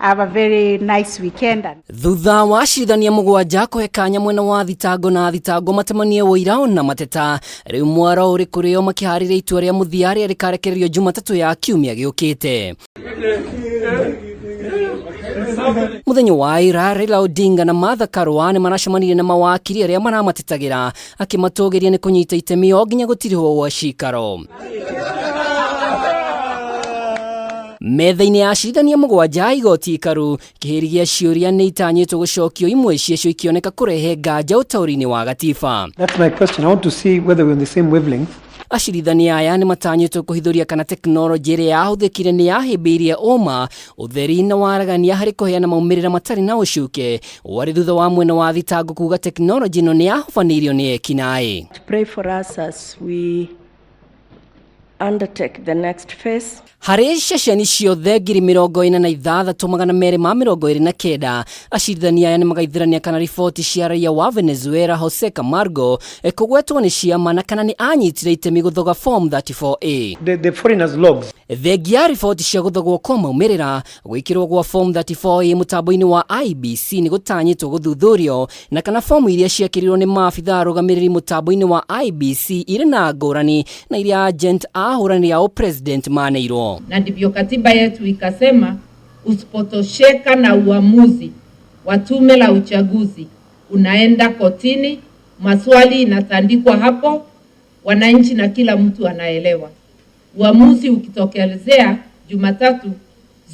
Have a very nice weekend. And Thutha wa acirithania 7 kũhe kanya mwena wa thitango na thitango matemanie ũira na mateta, rĩu mwaro ũrĩ kũrĩo makĩharĩria itua rĩa mũthia rĩrĩa rĩkarekererio Jumatatũ ya kiumia gĩũkĩte. Mũthenya wa ira, Raila Odinga na Martha Karua nĩ maracemanirie na mawakiri arĩa maramatetagĩra, akĩmatũgĩria nĩ kũnyita itemi o nginya gũtirihwo gwa cikaro. Metha-inĩ ya acirithania 7 a igoti ikaru, kĩhĩri gĩa ciũria nĩ itanyĩtwo gũcokio, imwe ciacio ikĩoneka kũrehe nganja ũtaũri-inĩ wa gatiba. That's my question. I want to see whether we're on the same wavelength. Acirithania aya nĩ matanyĩtwo kũhithũria kana tekinoronjĩ ĩrĩa yahũthĩkire nĩ yahĩmbĩirie ũma, ũtheri na waragania harĩ kũheana maumĩrĩra matarĩ na ũcuke, warĩ thutha wa mwena wa thitango kuga tekinoronjĩ ĩno nĩ yahobanĩirio nĩ ekinaĩ. Pray for us as we undertake the next phase. Harĩ ceceni ciothe 46,229, acirithania aya nĩ magaithĩrania kana riboti cia raia wa Venezuela Jose Camargo kũgwetwo nĩ ciama na kana nĩ anyitire itemi gũthoga form 34A. The foreigners' logs. Thengia ya riboti cia gũthogwo kwa maumĩrĩra, gwĩkĩrwo gwa form 34A mũtambo-inĩ wa IEBC nĩ gũtanyĩtwo gũthuthurio na kana fomu iria ciekĩrirwo nĩ maabitha arũgamĩrĩri mũtambo-inĩ wa IEBC irĩ na ngũrani na iria agent ahũranĩri a ũpresident maneirwo. Na ndivyo katiba yetu ikasema, usipotosheka na uamuzi wa tume la uchaguzi unaenda kotini, maswali inatandikwa hapo, wananchi na kila mtu anaelewa. Uamuzi ukitokelezea Jumatatu,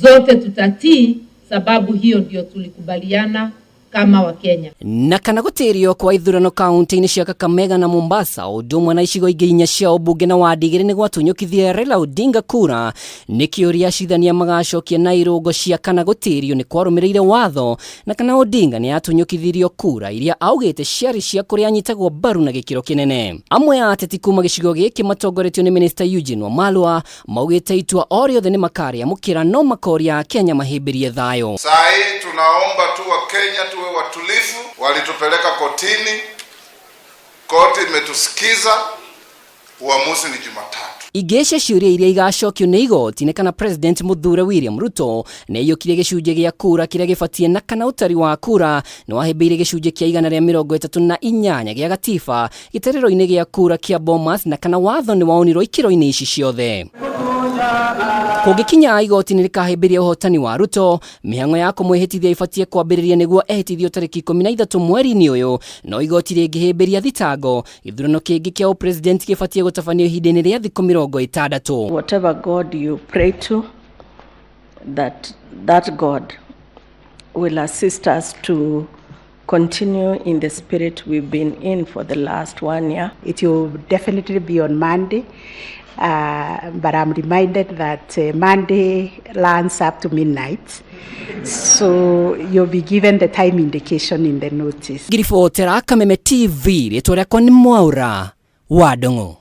zote tutatii, sababu hiyo ndio tulikubaliana kama Wakenya. Na kana gũtĩrio kwa ithurano kaunti-inĩ cia Kakamega na Mombasa, ũndũ ũmwe na icigo ingĩ 4 cia ũmbunge na wadi 2 nĩ gwatunyũkithia Raila Odinga kura, nĩ kĩũria acirithania magacokia na irũngo cia kana gũtĩrio nĩ kwarũmĩrĩire watho na kana Odinga nĩ atunyũkithirio kura iria augĩte ciarĩ cia kũrĩa anyitagwo mbaru na gĩkĩro kĩnene. Amwe a ateti kuma gĩcigo gĩkĩ matongoretio nĩ Minister Eugene Wamalwa maugĩte itua o rĩothe nĩ makarĩamũkĩra, no makoria Kenya mahĩmbĩrie thayũ. Saa hii tunaomba tu Wakenya tuwe watulivu. Walitupeleka kotini, koti imetusikiza, uamuzi ni Jumatatu. Ingĩ cia ciũria iria igacokio nĩ igoti nĩ kana President mũthure William Ruto nĩ aiyũkirie gĩcunjĩ gĩa kura kĩrĩa gĩbatiĩ na kana ũtari wa kura nĩ wahĩmbĩirie gĩcunjĩ kĩa 138 gĩa gatiba gĩterero-inĩ gĩa kura kĩa Bomas na kana watho nĩ waonirwo ikĩro-inĩ ici ciothe. Kũngĩkinya igoti nĩ rĩkahĩmbĩria ũhotani wa Ruto, mĩhang'o ya kũmwĩhĩtithia ĩbatiĩ kwambĩrĩria nĩguo ehĩtithio tarĩki 13 mweri-inĩ ũyũ, no igoti rĩngĩhĩmbĩria thitango, gĩthurano kĩngĩ kĩa ũpresident gĩbatiĩ gũtabanio ihinda-inĩ rĩa thikũ 60. Whatever God you pray to, that God will assist us to continue in the spirit we've been in for the last 1 year. It will definitely be on Monday. But I'm reminded that Monday runs up to midnight, so you'll be given the time indication in the notice. Ngiribotera Kameme TV, rĩtwa rĩakwa nĩ Mwaura wa Ndung'u.